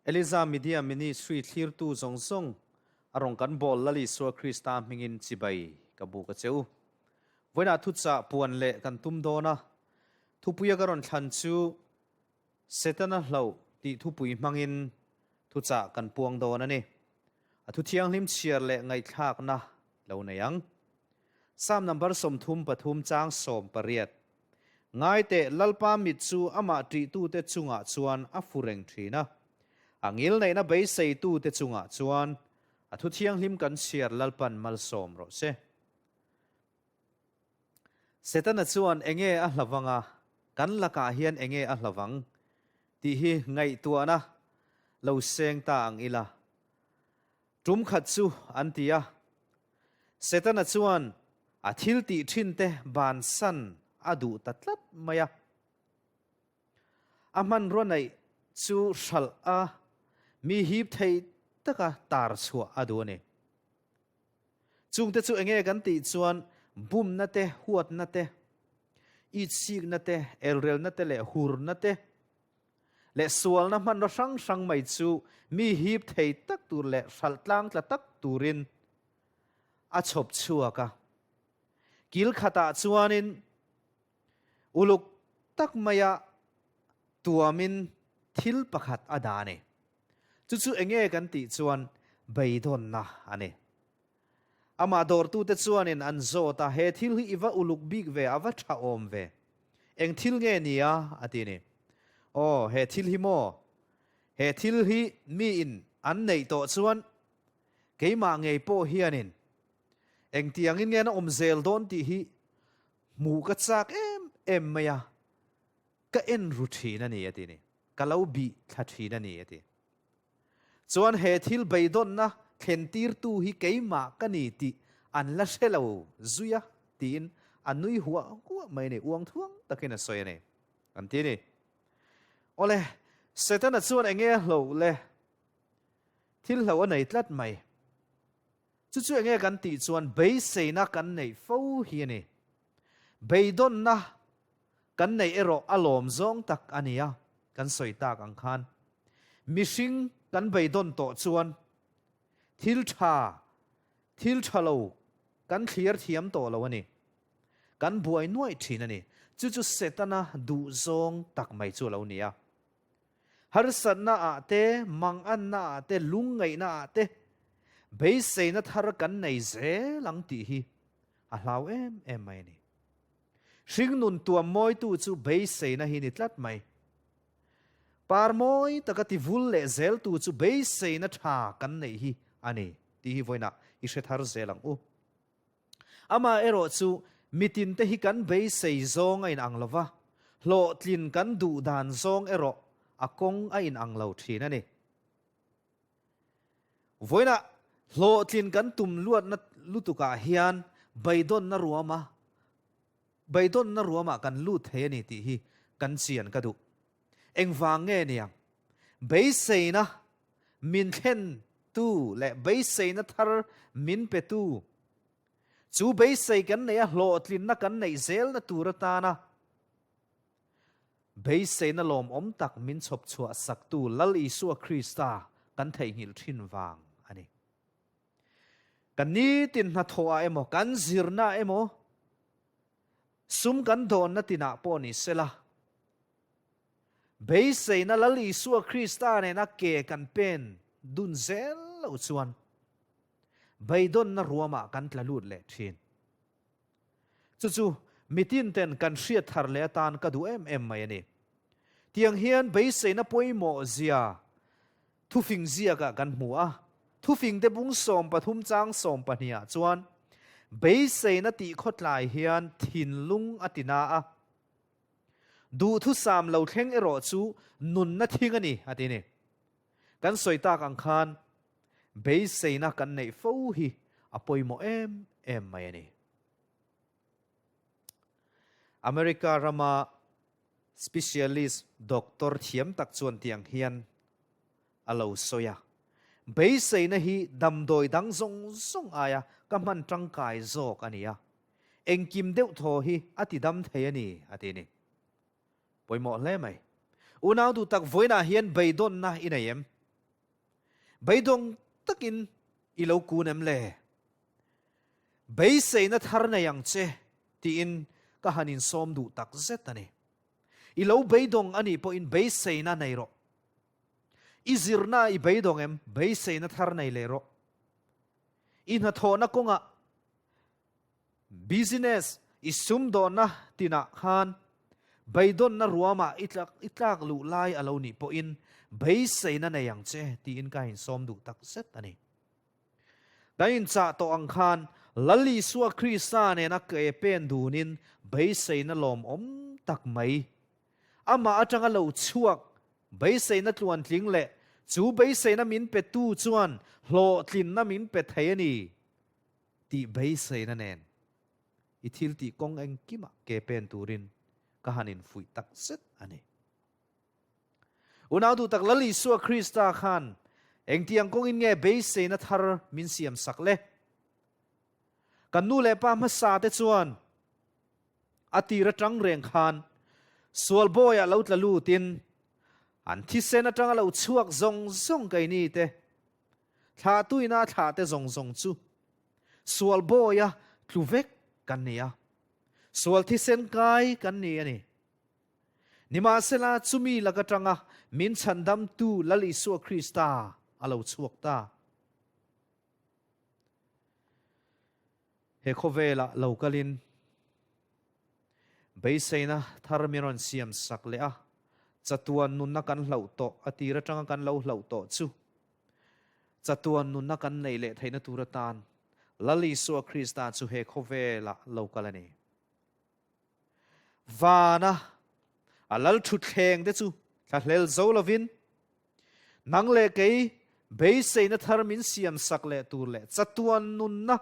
Eliza Media Ministry thlirtu zawng zawng a rawn kan bawl Lal Isua Krista hmingin chibai ka buk a che u. Vawiinah thuchah puan leh kan tum dawn a, thupuia ka rawn thlan chu Setana hlauh tih thupui hmangin thuchah kan puang dawn a ni. A thu thianghlim chhiar leh ngaihthlakna lo nei ang. Psalm number 33 chang 18. Ngai teh, Lalpa mit chu amah ṭihtute chungah chuan a fu reng ṭhin a. A ngilneihna beiseitute chungah chuan a thu thianghlim kan chhiar Lalpan malsawm rawh se. Setana chuan enge a hlavang a, kan lakah hian enge a hlavang tih hi ngaihtuahna lo seng ta ang ila. Tum khat chu an ti a. Setana chuan a thil tih thinte bansan a duh ta tlat mai a. A hmanrua neih chu hralh a, mi hip thei taka tar chhuah a duh a ni. Chungte chu enge kan tih chuan bumna te, huatna te, itsikna te, elrelna te leh hurna te leh sualna hmanraw hrang hrang mai chu mi hip thei tak tur leh hralh tlang tla tak turin a chhawp chhuak a. Kil khatah chuanin uluk tak maia tuamin thil pakhat a dah a ni. Chu chu enge kan tih chuan beidawnna a ni. Amah dawrtute chuanin an zawt a, He thil hi i va uluk bik ve, a va tha awm ve. Eng thil nge ni a? a ti ni. Aw, he thil hi maw? He thil hi miin an neih tawh chuan keimah ngei pawh hianin engtiangin nge an awm zel dawn tih hi hmuh ka chak em em mai a, ka en ru thin a ni, a ti ni. Ka lo bih thla thin a ni, a ti. Chuan he thil beidawnna thlentirtu hi keimah ka ni tih an la hre lo zui a tiin a nui huah huah mai a ni, uang thuang takin a sawi a ni an ti a ni. Awle, Setana chuan enge a hloh le? Thil hloh a nei tlat mai. Chu chu enge kan tih chuan beiseina kan neih fo hi a ni. Beidawnna Kan neih erawh a lawm zawng tak a nia, kan sawi tak ang khan. Mihring kan beidawn tawh chuan thil tha, thil tha lo kan thlir thiam tawh lo a ni. Kan buai nuaih thin a ni. Chu chu Setana duh zawng tak mai chu a lo ni a. Harsatna ah te, manganna ah te, lungngaihna ah te beiseina thar kan nei zel ang tih hi a hlau em em mai a ni. Hringnun tuam mawitu chu beiseina hi ni tlat mai. Par mawi taka ti vul leh zeltu chu beiseina tha kan neih hi a ni tih hi vawiinah i hre thar zel ang u. Amaherawh chu mitinte hi kan beisei zawng a inang lo va, hlawhtlin kan duh dan zawng erawh a kawng a inang lo thin a ni. Vawiinah hlawhtlin kan tum luatna lutukah hian beidawnna ruama beidawnna ruamah kan lut thei a ni tih hi kan chian ka duh. Engvang nge niang? Beiseina min thlentu leh beiseina thar min petu, chu beisei kan neih a hlawhtlinna kan neih zelna tur atana Beiseina lawmawm tak min chhawp chhuah saktu Lal Isua Krista kan theihnghilh thin vang a ni. Kan nitin hnathawhah emaw, kan zirnaah emaw, sum kan dawnna tinah pawh ni sela, beiseina Lal Isua Krista nena ke kan pen dun zel loh chuan beidawnna ruamah kan tla lut leh thin. Chu chu mitin ten kan hriat thar leh atan ka duh em em mai a ni. Tiang hian beiseina pawimawh zia thufing ziakah kan hmu a, thufing te bung 13 chang 12 ah chuan beiseina tih khawtlai hian thinlung a ti na a, duhthusam lo thleng erawh chu nunna thing a ni a ti a ni. Kan sawi tak ang khan beiseina kan neih fo hi a pawimawh em em mai a ni. America rama specialist doctor thiam tak chuan tiang hian a lo sawi a, Beiseina hi damdawi dang zawng zawng aia ka hman tangkai zawk a ni a, engkim deuh thaw hi a ti dam thei a ni, a ti a ni. Pawimawh hle mai. Unau duh tak vawiinah hian beidawnna i nei em? Beidawng takin i lo kun em le? Beiseina thar nei ang che tiin ka han insawm duh tak zet a ni. I lo beidawng a nih pawhin beiseina nei rawh. I zirna i beidawng em? Beiseina thar nei leh rawh. I hnathawhna kawngah Business i sumdawnna tinah khan beidawnna ruamah i i tlak luh lai a lo nih pawhin beiseina nei ang che tiin ka insawm duh tak zet a ni. Kan inchah tawh ang khan Lal Isua Krista nena ke pen dunin beiseina lawmawm tak mai amah atanga lo chhuak beiseina tluantling leh chu beiseina min petu chuan hlawhtlinna min pe thei a ni. Tih beiseina nen i thil tih kawng engkimah ke pen turin ka han infuih tak zet a ni. Unau duh tak Lal Isua Krista khan engtiang kawngin nge beiseina thar min siam sak le? Kan nu leh pa hmasa te chuan a tir atang reng khan sual bawiah lo tla lutin an thisen atanga lo chhuak zawng zawng keini te Thlahtuina thlahte zawng zawng chu sual bawia tlu vek kan ni a, sual thisen kai kan ni a ni. Nimahsela, chumi lak atanga min chhandamtu Lal Isua Krista a lo chhuak ta. He khawvelah lo kalin beiseina thar min rawn siam sak leh a, chatuan nunna kan hlauh tawh, a tir atanga kan lo hlauh tawh chu chatuan nunna kan neih leh theihna tur atan Lal Isua Krista chu he khawvelah lo kal a ni. Vana a lal thutthleng te chu thlahlel zo lovin nang leh kei beiseina thar min siam sak leh tur leh chatuan nunna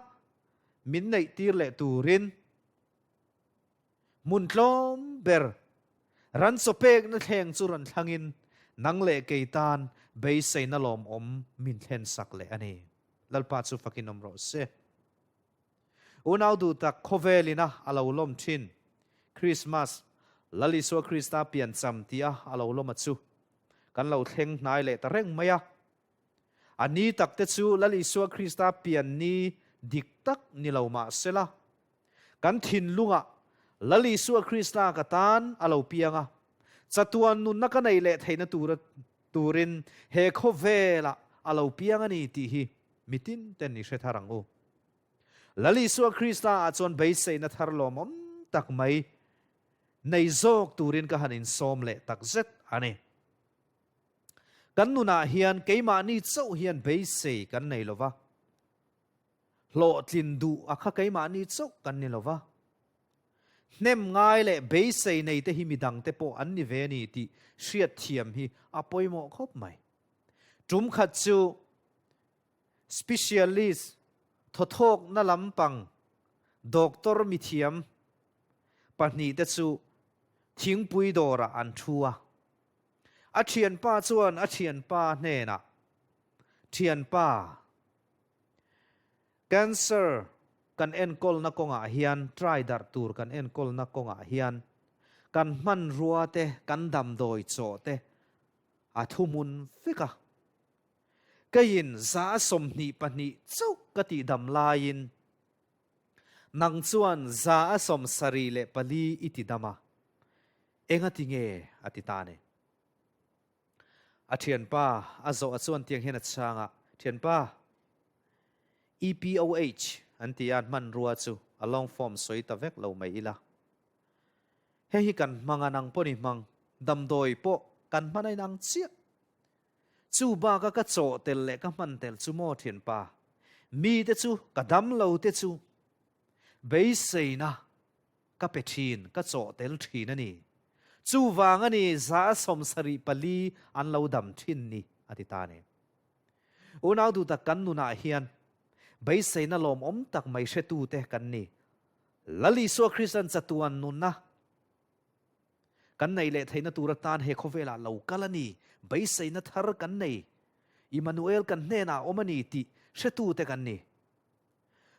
min neih tir leh turin hmun tlawm ber ran chaw pekna thleng chu rawn thlangin nang leh kei tan beiseina lawmawm min thlen sak leh a ni. Lalpa chu fakin awm rawh se. Unau duh tak khawvel ina a lo lawm thin. Krismas, Lal Isua Krista piancham tia a lo lawm a chu kan lo thleng hnai leh ta reng mai a. A ni tak te chu Lal Isua Krista pian ni dik tak ni lo mah sela, kan thinlungah Lal Isua Krista ka tan a lo piang a, chatuan nunna ka nei leh theihna tura turin he khawvelah a lo piang a ni tih hi mitin ten i hre thar ang u. Lal Isua Krista ah chuan beiseina thar lawmawm tak mai nei zawk turin ka han insawm leh tak zet a ni. Kan nunah hian keimahni chauh hian beisei kan nei lo va, hlawhtlin duh a kha keimahni chauh kan ni lo va, hnem ngai leh beisei nei te hi midangte pawh an ni ve a ni tih hriatthiam hi a pawimawh khawp mai. Tum khat chu Specialist, thawthawkna lampang doctor mithiam pahnihte chu thingpui dawrah an thu a. A thianpa chuan a thianpa hnenah, Thianpa, cancer kan enkawlna kawngah hian, try darh tur kan enkawlna kawngah hian kan hmanrua te, kan damdawi chaw te a thuhmun vek a. Keiin 122 chauh ka tihdam laiin nang chuan 74 i tidam a, enga ti nge? a ti ta ni. A thianpa a zawh a chuan tiang hian a chhang a, Thianpa, EPOH an ti a, hmanrua chu a long form sawi ta vek lo mai ila. Hei hi kan hmang a, nang pawh ni hmang, damdawi pawh kan hman a inang chiah. Chu baka ka chaw tel leh ka hman tel chu maw thianpa, mite chu ka dam lo te chu beiseina ka pe thin, ka chaw tel thin a ni. Chuvang a ni 74 an lo dam thin ni, a ti ta a ni. Unau duh tak kan nunah hian beiseina lawmawm tak mai hretute kan ni. Lal Isua Krista'n chatuan nunna Kan neih leh theihna tur atan he khawvelah lo kal a ni, beiseina thar kan nei, Immanuel kan hnenah a awm a ni tih hretute kan ni.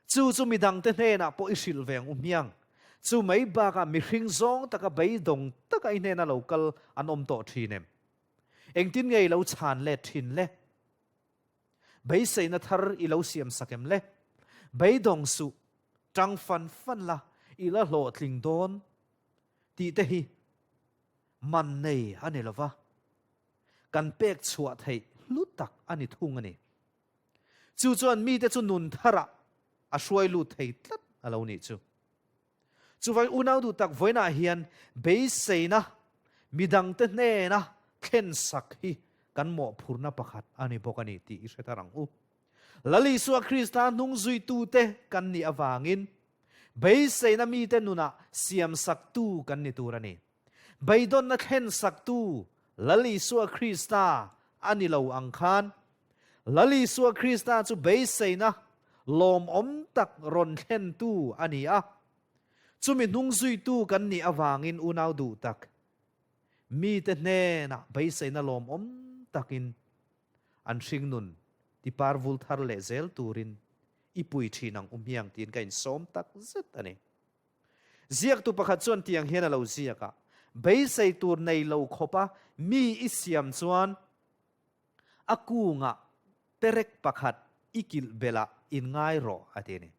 Chu chu midangte hnenah pawh i hrilh ve ang u hmiang. Chu mai bakah mihring zawng taka beidawng taka i hnena lo kal an awm tawh thin em? Engtin nge i lo chhan let thin le? Beiseina thar i lo siam sak em le? Beidawng suh, tang fan fan la, i la hlawhtling dawn tih te hi man nei a ni lova, kan pek chhuah theih hlu tak a ni thung a ni. Chu chuan mite chu nun tharah a hruai lut thei tlat a lo nih chu. Chuvang unau duh tak vawiinah hian beiseina midangte hnena thlensak hi kan mawhphurhna pakhat a ni bawk a ni tih i hre thar ang u. Lal Isua Krista hnung zuitute kan nih avangin beiseina mite nunah siamsaktu kan ni tur a ni. Beidawnna thlensaktu Lal Isua Krista a ni lo ang khan, Lal Isua Krista chu beiseina lawmawm tak rawn thlentu a ni a. Chumi hnungzuitu kan nih avangin unau duh tak, mite hnenah beiseina lawmawm takin an hringnun tipar vul thar leh zel turin i pui thin ang u hmiang tiin ka insawm tak zet a ni. Ziaktu pakhat chuan tiang hian a lo ziak a, Beisei tur nei lo khawpa mi i siam chuan a kungah perek pakhat i kilh belh ah in ngai rawh a ti a ni.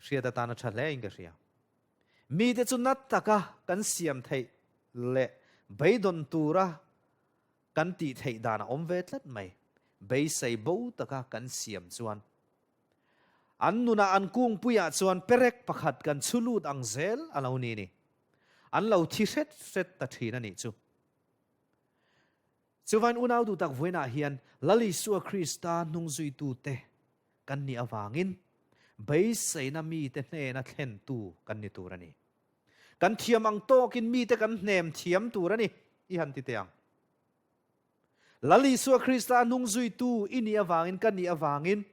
Hriat atana tha hle in ka hria. Mite chu nat taka kan siam theih leh beidawn tura kan tih theih dan a awm ve tlat mai. Beisei bo taka kan siam chuan An nunah an kungpuiah chuan perek pakhat kan chhu lut ang zel a lo ni ni. An lo thi hret hret ta thin a nih chu. Chuvain unau duh tak vawiinah hian Lal Isua Krista hnungzuitute kan nih avangin beiseina mite hnena thlentu kan ni tur a ni. Kan thiam ang tawkin mite kan hnem thiam tur a ni i han ti teh ang. Lal Isua Krista hnung zuitu i nih avangin ka nih avangin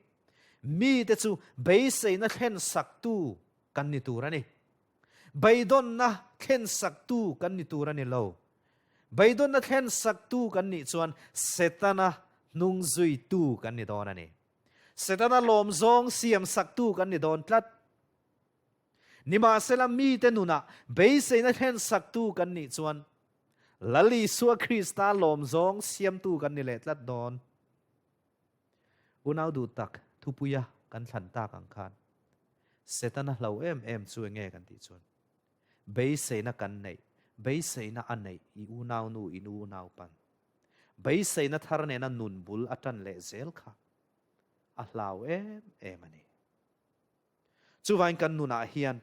mite chu beiseina thlensaktu kan ni tur a ni. Beidawnna thlensaktu kan ni tur a ni lo. Beidawnna thlensaktu kan nih chuan Setana hnung zuitu kan ni dawn a ni. Setana lawmzawng siamsaktu kan ni dawn tlat. Nimahsela mite nunah beiseina thlensaktu kan nih chuan Lal Isua Krista lawmzawng siamtu kan ni leh tlat dawn. Unau duh tak thupuia kan thlan tak ang khan Setana hlo em em chu enge kan tih chuan beiseina kan neih, beiseina a neih i unaunu in unaupan beiseina thar nena nun bul a tan leh zel kha a hlau em em a ni. Chuvain kan nunah hian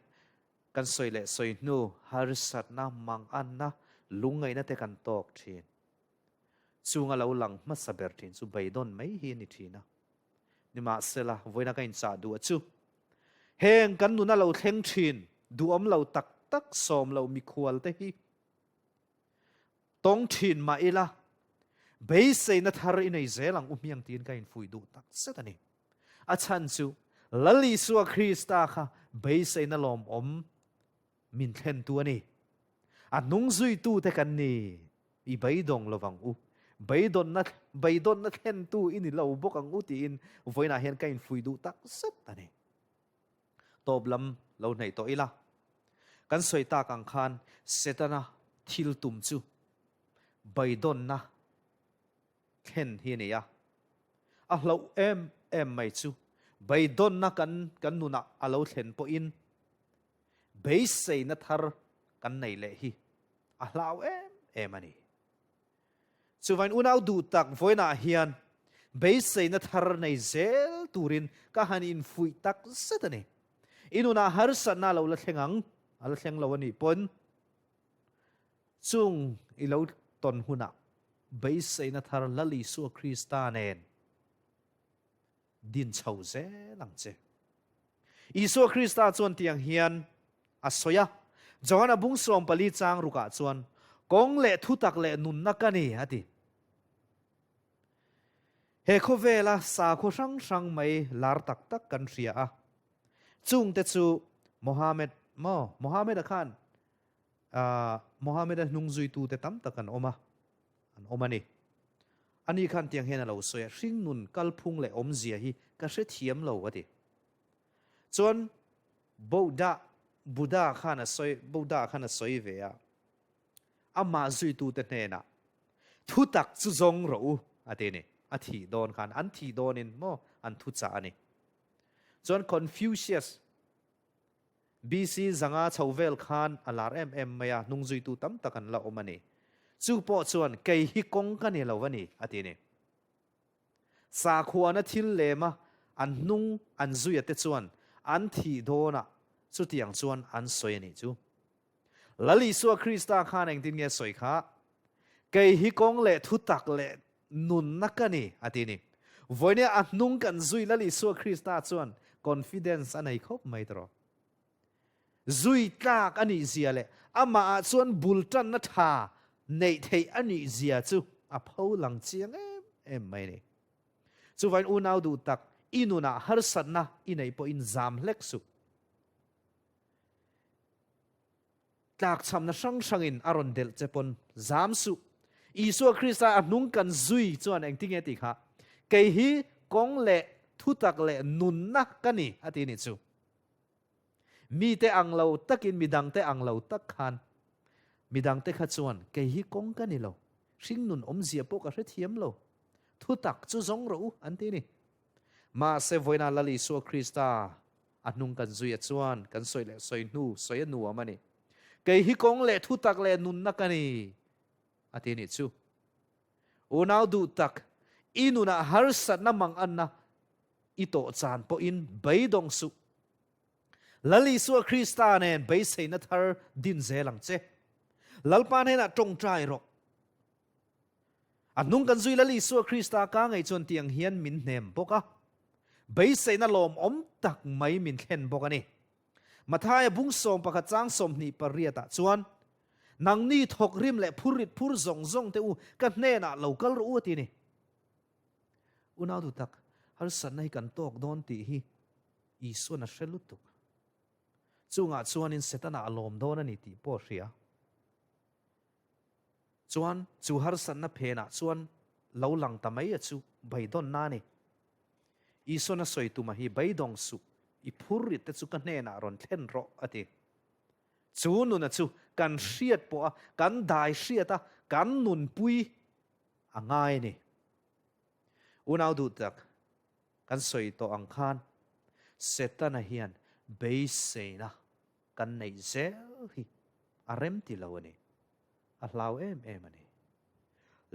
kan sawi leh sawi hnu harsatna, manganna, lungngaihna te kan tawk thin. Chunga lo lang hmasa ber thin chu beidawn mai hi a ni thin a. Nimahsela, vawiina ka inchah duh a chu. Heng kan nuna lo thleng thin, duhawm lo tak tak sawm lo mikhual te hi tawng thin mah ila, beiseina thar i nei zel ang u hmiang tiin ka infuih duh tak zet a ni. A chhan chu Lal Isua Krista kha beiseina lawmawm min thlentu a ni. A hnung zuitute kan ni. I beidawng lovang u. Beidawnna beidawnna thlentu i ni lo bawk ang u tiin vawiinah hian ka infuih duh tak zet a ni. Tawp lam lo hnaih tawh ila. Kan sawi tak ang khan Setana thil tum chu beidawnna thlen hi a ni a. A hlauh em em mai chu beidawnna kan kan nunah a lo thlen pawhin beiseina thar kan nei leh hi a hlau em em a ni. Chuvain unau duh tak vawiinah hian beiseina thar nei zel turin ka han infuih tak zet a ni. I nunah harsatna a lo la thleng ang, a la thleng lo a nih pawn Chung i lo tawn hunah beiseina thar Lal Isua Krista nen din chho zel ang che. Isua Krista chuan tiang hian a sawi a, Johana bung 14 chang rukah chuan, Kawng leh thutak leh nunna ka ni, a ti. He khawvela sakhaw hrang hrang mai lar tak tak kan hria a, chungte chu Mohammed maw? Mohammed-a khan Mohammed-a hnung zuitute tam tak an awm a, an awm a ni. Ani khan tiang hian a lo sawi a, hringnun kalphung leh awmzia hi ka hrethiam lo a ti. Chuan Buddha, Buddha khan a sawi, Buddha khan a sawi ve a, amah zuitute hnenah, Thutak chu zawng rawh u. a ti a ni. A thih dawn khan, an thih dawnin maw an thuchah a ni. Chuan Confucius, BC zanga chho vel khan a lar em em mai a, hnungzuitu tam tak an la awm a ni. Chu pawh chuan kei hi kawng ka ni lo a ni, a ti a ni. Sakhuana thil lema an hnung an zuia te chuan an thih dawnah chutiang chuan an sawi a nih chu. Lal Isua Krista khan engtin nge sawi kha? Kei hi kawng leh thutak leh nunna ka ni, a ti ni. Vawinia a hnung kan zui Lal Isua Krista chuan confidence a nei khawp mai tawh. Zui tlak a nih zia leh amah ah chuan bul tanna tha neih theih a nih zia chu a pho lang chiang em em mai ni. Chuvain unau duh tak, i nunah harsatna i neih pawhin zam hlek suh. Tlakchhamna hrang hrangin a rawn delh che pawn zam suh. Isua Krista a hnung kan zui chuan engtinge tih kha, Kei hi kawng leh thutak leh nunna ka ni a ti nih chu. Mite ang lo takin midangte ang lo tak khan midangte kha chuan kei hi kawng ka ni lo, hringnun awmzia pawh ka hrethiam lo, thutak chu zawng rawh u an ti ni. Mahse vawiina Lal Isua Krista A hnung kan zuia chuan kan sawi leh sawi hnu sawi a nuam a ni. Kei hi kawng leh thutak leh nunna ka ni, a ti nih chu. Unau duh tak, i nunah harsatna mang anna i tawh chan pawhin beidawng suh. Lal Isua Krista nen beiseina thar din zel ang che. Lalpa hnenah tawngtai rawh. A hnung kan zui Lal Isua Krista ka ngei chuan tiang hian min hnem bawk a, beiseina lawmawm tak mai min thlen bawk a ni. Mathaia bung 11 chang 28 ah chuan, Nangni thawk rim leh phur rit phur zawng zawng te u, ka hnenah lo kal rawh u a ti a ni. Unau duh tak, harsatna hi kan tawk dawn tih hi Isuan a hre lutuk. Chungah chuanin Setana a lawm dawn a ni tih pawh a hria. Chuan chu harsatna phenah chuan lo lang ta mai a chu beidawnna a ni. Isuan a sawi tuma hi beidawng suh, i phur rit te chu ka hnenah rawn thlen rawh a ti. Chu nuna chu kan hriat pawh a, kan dai hriat a, kan nunpui a ngai a ni. Unau duh tak, kan sawi tawh ang khan Setana hian beiseina kan neih zel hi a rem ti lo a ni. A hlau em em a ni.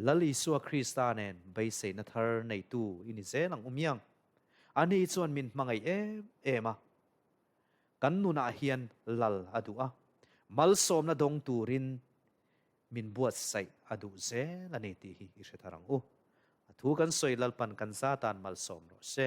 Lal Isua Krista nen beiseina thar neitu i ni zel ang umiang. Ani chuan min hmangaih em em a. Kan nunah hian lal a duh a, malsawmna dawng turin min buatsaih a duh zel a ni tih hi i hre thar ang u. A thu kan sawi Lalpan kan zatan malsawm rawh se.